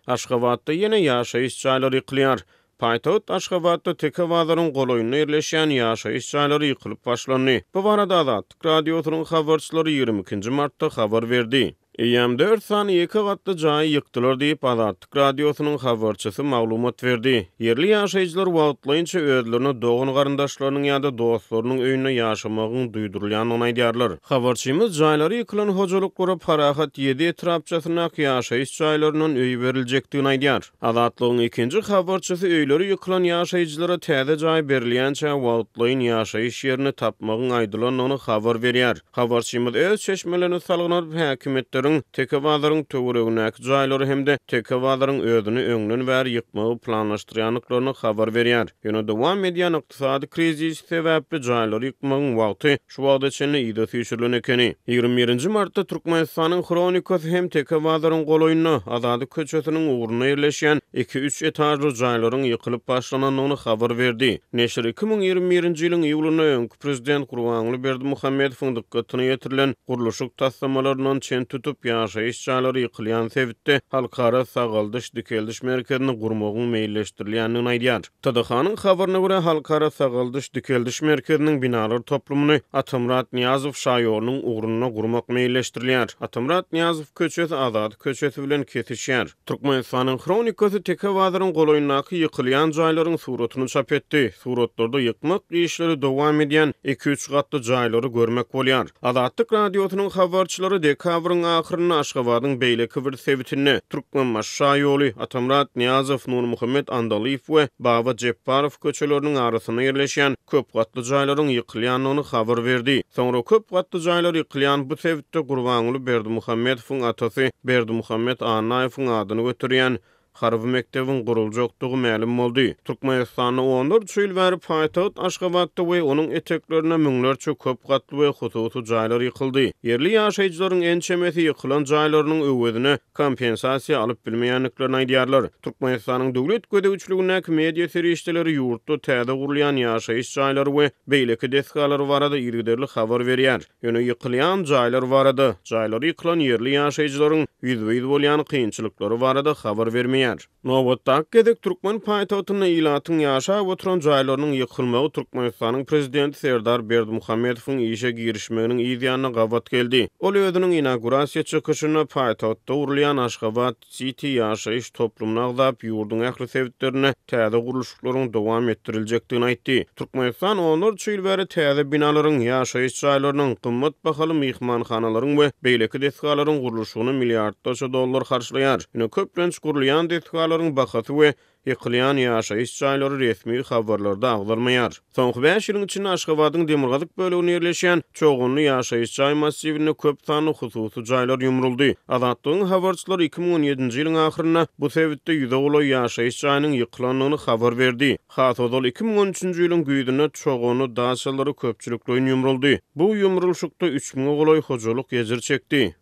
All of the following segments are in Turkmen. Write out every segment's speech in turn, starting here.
Aşgabatda ýene ýaşaýyş jaýlary ýykylýar. Paýtagt Aşgabatda Teke bazaryň golaýynda ýerleşýän ýaşaýyş jaýlary ýykylyp başlandy. Bu barada Azatlyk Radiosynyň habarçylary 22 nji martda habar berdi. Eýýäm dört sany ýeke gatly jaýy ýykdylar diýip, Azatlyk Radiosynyň habarçysy maglumat berdi. Ýerli ýaşaýjylar wagtlaýynça özlerine dogan-garyndaşlarynyň ýa-da dostlarynyň öýünde ýaşamagyň duýdurylýandygyny aýdýarlar. Habarçymyz jaýlary ýykylan hojalyklara Parahat ýedi etrapçasyndaky ýaşaýyş jaýlaryndan öý beriljekdigini aýdýar. Azatlygyň ikinji habarçysy öýleri ýykylan ýaşaýjylara täze jaý berilýänçä wagtlaýyn ýaşaýyş ýerini tapmagyň aýdylandygyny habar berýär. Habarçymyz öz çeşmelerine salgylanyp, häkimiýetleriň Teke bazaryň töweregindäki jaýlary hem-de Teke bazaryň özüni öňden bäri ýykmagy planlaşdyrýandyklaryny habar berýär. Ýöne dowam edýän ykdysady krizis sebäpli jaýlary ýykmagyň wagty şu wagta çenli yza süýşürilen ekeni. 21 nji martda Türkmenistanyň Hronikasy hem Teke bazaryň golaýynda, Azady köçesiniň ugrunda ýerleşýän iki-üç etažly jaýlaryň ýykylyp başlanandygyny habar berdi. Neşir 2021-nji ýylyň iýulynda öňki prezident Gurbanguly Berdimuhamedowyň dykgatyna ýetirilen gurluşyk taslamalaryndan çen tutup, ýaşaýyş jaýlary ýykylýan sebitde Halkara sagaldyş-dikeldiş merkezini gurmagyň meýilleşdirilýändigini aýdýar. TDH-nyň habaryna görä, Halkara sagaldyş-dikeldiş merkeziniň binalar toplumyny Atamyrat Nyýazow şaýolunyň ugrunda gurmak meýilleşdirilýär. Atamyrat Nyýazow köçesi Azady köçesi bilen kesişýär. Türkmenistanyň Hronikasy Teke bazaryň golaýyndaky ýykylýan jaýlaryň suratyny çap etdi. Suratlarda ýykmak işleri dowam edýän iki-üç gatly jaýlary görmek bolýar. Azatlyk Radiosynyň habarçylary dekabryň ahyrynda Aşgabadyň beýleki bir sebitinde, Türkmenbaşy şaýoly, Atamyrat Nyýazow, Nurmuhammet Andalyýew we Baba Jepbarow köçeleriniň arasynda ýerleşýän köp gatly jaýlaryň ýykylýandygyny habar berdi. Soňra köp gatly jaýlar ýykylýan bu sebitde Gurbanguly Berdimuhamedowyň atasy Berdimuhamet Annaýewiň adyny göterýän harby mekdebiň guruljakdygy mälim boldy. Türkmenistanda onlarça ýyl bäri paýtagt Aşgabatda we onuň eteklerinde müňlerçe köp gatly we hususy jaýlar ýykyldy. Ýerli ýaşaýjylaryň ençemesi ýykylan jaýlarynyň öwezine kompensasiýa alyp bilmeýändiklerini aýdýarlar. Türkmenistanyň döwlet gözegçiligindäki media serişdeleri ýurtda täze gurulýan ýaşaýyş jaýlary we beýleki desgalar barada yzygiderli habar berýär. Ýöne ýykylýan jaýlar barada, jaýlary ýykylan ýerli ýaşaýjylaryň ýüzbe-ýüz bolýan kynçylyklary barada habar bermeýär. Nobatdaky gezek türkmen paýtagtynda ilatyň ýaşap oturan jaýlarynyň ýykylmagy Türkmenistanyň prezidenti Serdar Berdimuhamedowyň işe girişmeginiň yz ýanyna gabat geldi. Ol özüniň inaugurasiýa çykyşynda paýtagtda gurulýan Aşgabat Siti ýaşaýyş toplumyny agzap, ýurduň ähli sebitlerinde täze gurluşyklaryň dowam etdiriljekdigini aýtdy. Türkmenistan onlarça ýyl bäri täze binalaryň, ýaşaýyş jaýlarynyň, gymmat bahaly myhmanhanalaryň we beýleki desgalaryň gurluşygyna milliardlarça dollar harçlaýar. Ýöne köplenç gurulýan desgalaryň bahasy we Ýykylýan ýaşaýyş jaýlary resmi habarlarda agzalmaýar. Soňky bäş ýylyň içinde Aşgabadyň demirgazyk böleginde ýerleşýän Çoganly ýaşaýyş jaý massiwinde köp sanly hususy jaýlar ýumruldy. Azatlygyň habarçylary 2017-nji ýylyň ahyrynda bu sebitde ýüze golaý ýaşaýyş jaýynyň ýykylandygyny habar berdi. Has ozal 2013-nji ýylyň güýzünde Çoganly daçalary köpçülikleýin ýumruldy. Bu ýumrulyşykda üç müňe golaý hojalyk ejir çekdi.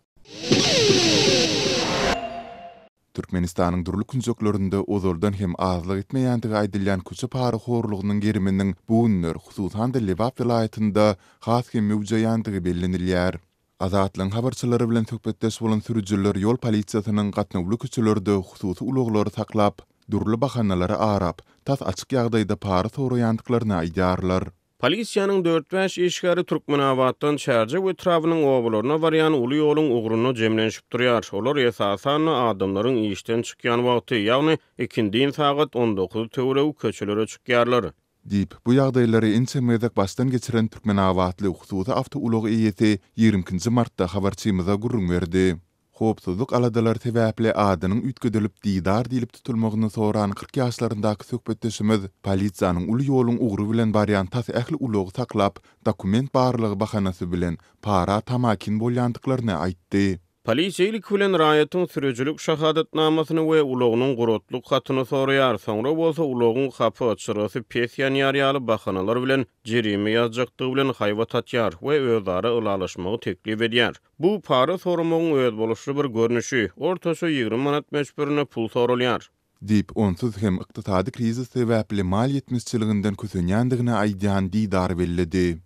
Türkmenistanyň dürli künjeklerinde ozaldan hem azlyk etmeýändigi aýdylýan köçe parahorlugynyň geriminiň bu günler, hususan-da Lebap welaýatynda has hem möwjeýändigi bellenilýär. Azatlygyň habarçylary bilen söhbetdeş bolan sürüjiler ýol polisiýasynyň gatnawly köçelerde hususy ulaglary saklap, dürli bahanalary arap, tas açyk ýagdaýda para soraýandyklaryny aýdýarlar. Polisiýanyň dört-bäş işgäri Türkmenabatdan Çärjew etrabynyň obalaryna barýan uly ýoluň ugrunda jemlenişip durýar. Olar, esasan-da, adamlaryň işden çykýan wagty, ýagny ikindin sagat on dokuz töweregi köçelere çykýarlar. Diýip, bu ýagdaýlary ençeme gezek başdan geçiren türkmenabatly hususy awtoulag eýesi ýigrimi ikinji martda habarçymyza gürrüň berdi. Howpsuzlyk aladalary sebäpli adynyň üýtgedilip Didar diýlip tutulmagyny soran 40 ýaşlaryndaky söhbetdeşimiz polisiýanyň uly ýoluň ugry bilen barýan tas ähli ulagy saklap, dokument barlagy bahanasy bilen para tamakin bolýandyklaryny aýtdy. Polisiýa ilki bilen raýatyň sürüjilik şahadatnamasyny we ulagynyň guratlyk hatyny soraýar, soňra bolsa ulagyň hapa, çyrasy pes ýanýar ýaly bahanalar bilen jerime ýazjakdygy bilen haýbat atýar we özara ylalaşmagy teklip edýär. Bu para soramagyň özboluşly bir görnüşi, ortaça 20 manat möçberinde pul soralýar. Diýip, onsuz hem ykdysady krizis sebäpli mal ýetmezçiliginden kösenýändigini aýdýan Didar belledi.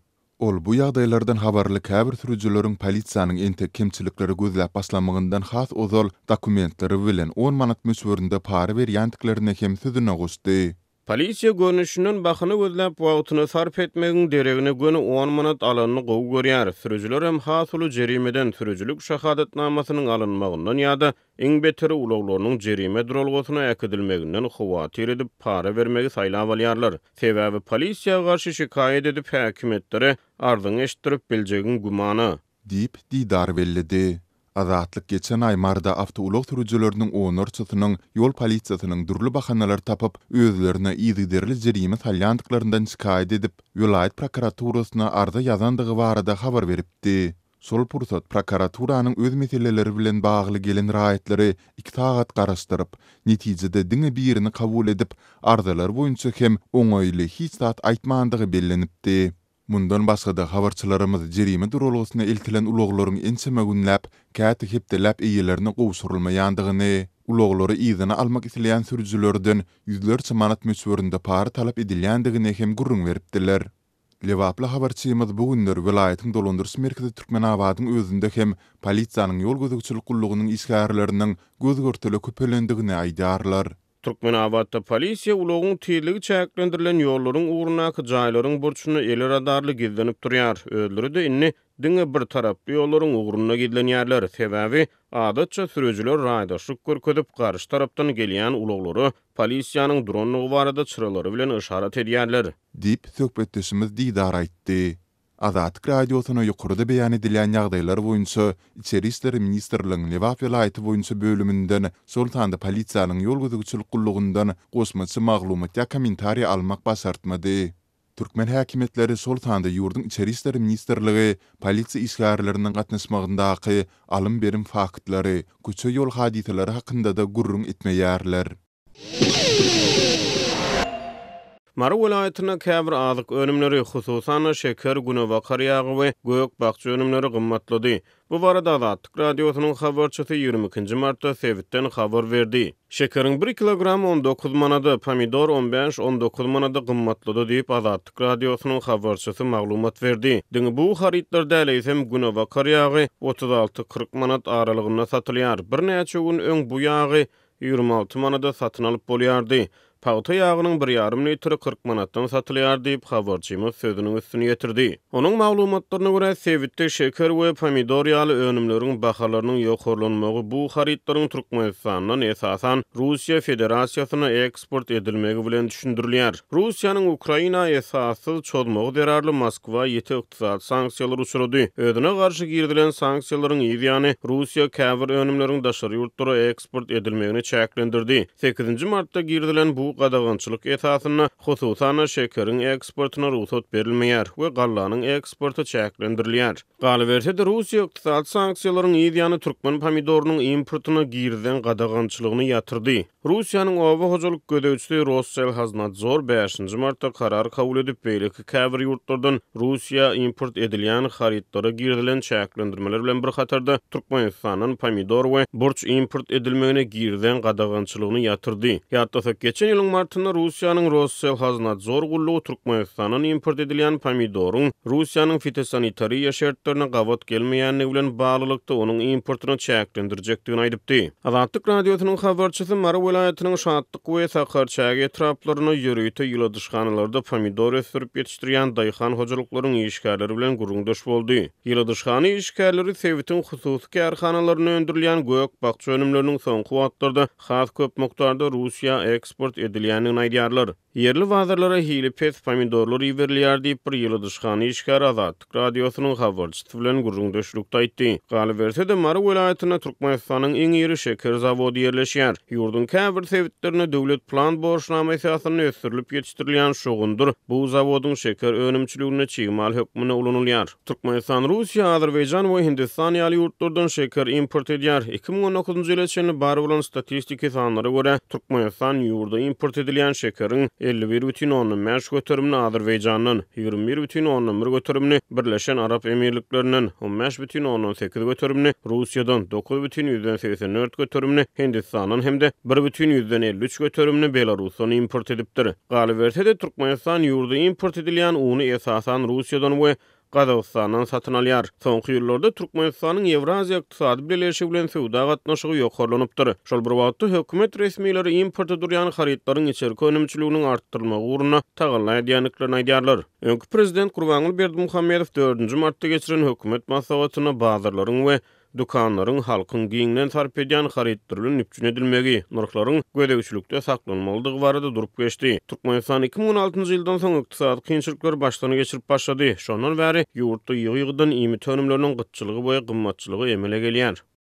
Ol bu ýagdaýlardan habarly käbir sürüjileriň polisiýanyň entek kemçilikleri gözläp başlamagyndan has ozal dokumentleri bilen on manat möçberinde para berýändiklerini hem sözüne goşdy. Polisiýa görnüşinden bahana gözläp wagtyny sarp etmegiň deregine göni on manat alanyny gowy görýär. Sürüjilerem has uly jerimeden, sürüjilik şahadatnamasynyň alynmagyndan ýa-da Iň beteri ulaglarynyň jerime duralgasyna äkidilmeginden howatyr edip, para bermegi saýlap alýarlar. Sebäbi polisiýa garşy şikaýat edip, häkimiýetlere arzyňy eşitdirip biljegiň gümana. Diýip, Didar belledi. Azatlyk geçen aý Maryda awtoulag sürüjileriniň onlarçasynyň ýol polisiýasynyň dürli bahanalar tapyp, özlerine yzygiderli jerime salýandyklaryndan şikaýat edip, welaýat prokuraturasyna arza ýazandygy barada habar beripdi. Şol pursat prokuraturanyň öz meseleleri bilen bagly gelen raýatlary iki sagat garaşdyryp, netijede diňe birini kabul edip, arzalar boýunça hem oňaýly hiç zat aýtmandygy bellenipdi. Mundan başga-da, habarçylarymyz jerime duralgasyna eltilen ulaglaryň ençeme günläp, käte hepdeläp eýelerine gowşurylmaýandygyny, ulaglary yzyna almak isleýän sürüjilerden ýüzlerçe manat möçberinde para talap edilýändigini hem gürrüň beripdiler. Lebaply habarçymyz bu günler welaýatyň dolandyryş merkezi Türkmenabadyň özünde hem polisiýanyň ýol gözegçilik gullugynyň işgärleriniň göz-görtele köpelendigini aýdýarlar. Türkmenabatda polisiýa ulagyň tizligi çäklendirilen ýollaryň ugrundaky jaýlaryň burçunda eli radarly gizlenip durýar. Özleri-de indi diňe bir taraply ýollaryň ugrunda gizlenýärler. Sebäbi, adatça sürüjiler raýdaşlyk görkezip, garşy tarapdan gelýän ulaglara polisiýanyň durandygy barada çyralary bilen yşarat edýärler. Diýip, söhbetdeşimiz Didar aýtdy. Azatlyk Radiosyna ýokarda beýan edilýän ýagdaýlar boýunça Içeri işler ministrligiň Lebap welaýaty boýunça bölüminden, şol sanda polisiýanyň ýol gözegçilik gullugyndan goşmaça maglumat ýa kommentariý almak başartmady. Türkmen häkimiýetleri, şol sanda ýurduň Içeri işler ministrligi polisiýa işgärleriniň gatnaşmagyndaky alym-berim faktlary, köçe-ýol hadysalary hakynda-da gürrüň etmeýärler. Mary welaýatynda käbir azyk önümleri, hususan-da, şeker, günebakar ýagy we gök-bakja önümleri gymmatlady. Bu barada Azatlyk Radiosynyň habarçysy 22 nji martda sebitden habar berdi. Şekeriň bir kilogramy 19 manada, pomidor on bäş, on dokuz manada gymmatlady diýip, Azatlyk Radiosynyň habarçysy maglumat berdi. Diňe bu harytlar däl, eýsem, günebakar ýagy 36, 40 manat aralygynda satylýar. Birnäçe gün öň bu ýagy 26 manada satyn alyp bolýardy. Pagta ýagynyň bir ýarym litri 40 manatdan satylýar diýip, habarçymyz sözüniň üstüni ýetirdi. Onuň maglumatlaryna görä, sebitde şeker we pomidor ýaly önümleriň bahalarynyň ýokarlanmagy bu harytlaryň Türkmenistandan, esasan, Russiýa Federasiýasyna eksport edilmegi bilen düşündirilýär. Russiýanyň Ukraina esassyz çozmagy zerarly Moskwa ýiti ykdysady sanksiýalar uçrady. Özüne garşy girizilen sanksiýalaryň yz ýany, Russiýa käbir önümleriň daşary ýurtlara eksport edilmegini çäklendirdi. Sekizinji martda girizilen bu gadagançylyk esasynda, hususan-da, şekeriň eksportyna rugsat berilmeýär we gallanyň eksporty çäklendirilýär. Galyberse-de, Russiýa ykdysady sanksiýalaryň yz ýany türkmen pomidorynyň importyna girizen gadagançylygyny ýatyrdy. Russiýanyň oba hojalyk gözegçisi Rosselhoznadzor bäşinji martda karar kabul edip, beýleki käbir ýurtlardan Russiýa import edilýän harytlara girizilen çäklendirmeler bilen bir hatarda, Türkmenistandan pomidor we burç import edilmegine girizen gadagançylygyny ýatyrdy. Ýatlasak, geçen ýylyň martynda Russiýanyň Rosselhoznadzor gullugy Türkmenistandan import edilýän pomidoryň Russiýanyň fitosanitariýa şertlerine gabat gelmeýändigi bilen baglylykda onuň importyny çäklendirjekdigini aýdypdy. Azatlyk Radiosynyň habarçysy Mary welaýatynyň Şatlyk we Sakarçäge etraplarynda ýörite ýyladyşhanalarda pomidor ösdürip ýetişdirýän daýhan hojalyklaryň işgärleri bilen gürrüňdeş boldy. Ýyladyşhana işgärleri sebitiň hususy kärhanalarynda öndürilýän gök-bakja önümleriniň soňky wagtlarda has köp mukdarda Russiýa eksport edilýändigini aýdýarlar. Ýerli bazarlara hili pes pomidorlar iberilýär diýip, bir ýyladyşhana işgäri Azatlyk Radiosynyň habarçysy bilen gürrüňdeşlikde aýtdy. Galyberse-de, Mary welaýatynda Türkmenistanyň iň iri şeker zawody ýerleşýär. Ýurduň käbir sebitlerinde döwlet plan borçnama esasynda ösdürilip ýetişdirilýän şugundyr bu zawodyň şeker önümçiliginde çig mal hökmünde ulanylýar. Türkmenistan Russiýa, Azerbaýjan we Hindistan ýaly ýurtlardan şeker import edýär. 2019-njy ýyla çenli bar bolan statistiki sanlara görä, Türkmenistan ýurda import edilýän şekeriň 51,5 göterimini Azerbaýjandan, 21,1 göterimini Birleşen Arap Emirliklerinden, 15,8 göterimini Russiýadan, 9,84 göterimini Hindistandan hem-de 1,53 göterimini Belarusdan import edipdir. Galyberse-de, Türkmenistan ýurda import edilýän uny esasan Russiýadan we Gazagystandan satyn alýar. Soňky ýyllarda Türkmenistanyň Ýewraziýa Ykdysady Bileleşigi bilen söwda gatnaşygy ýokarlanypdyr. Şol bir wagtda, hökümet resmileri importa durýan harytlaryň içerki önümçiliginiň artdyrylmagy ugrunda tagalla edýändiklerini aýdýarlar. Öňki prezident Gurbanguly Berdimuhamedow dördünji martda geçiren hökümet maslahatynda bazarlaryň we dükanlaryň halkyň giňden sarp edýän harytlary bilen üpjün edilmegi, nyrhlaryň gözegçilikde saklanmalydygy barada durup geçdi. Türkmenistan 2016-njy ýyldan soň ykdysady kynçylyklary başdan geçirip başlady. Şondan bäri ýurtda ýygy-ýygydan iýmit önümleriniň gytçylygy we gymmatçylygy emele gelýär.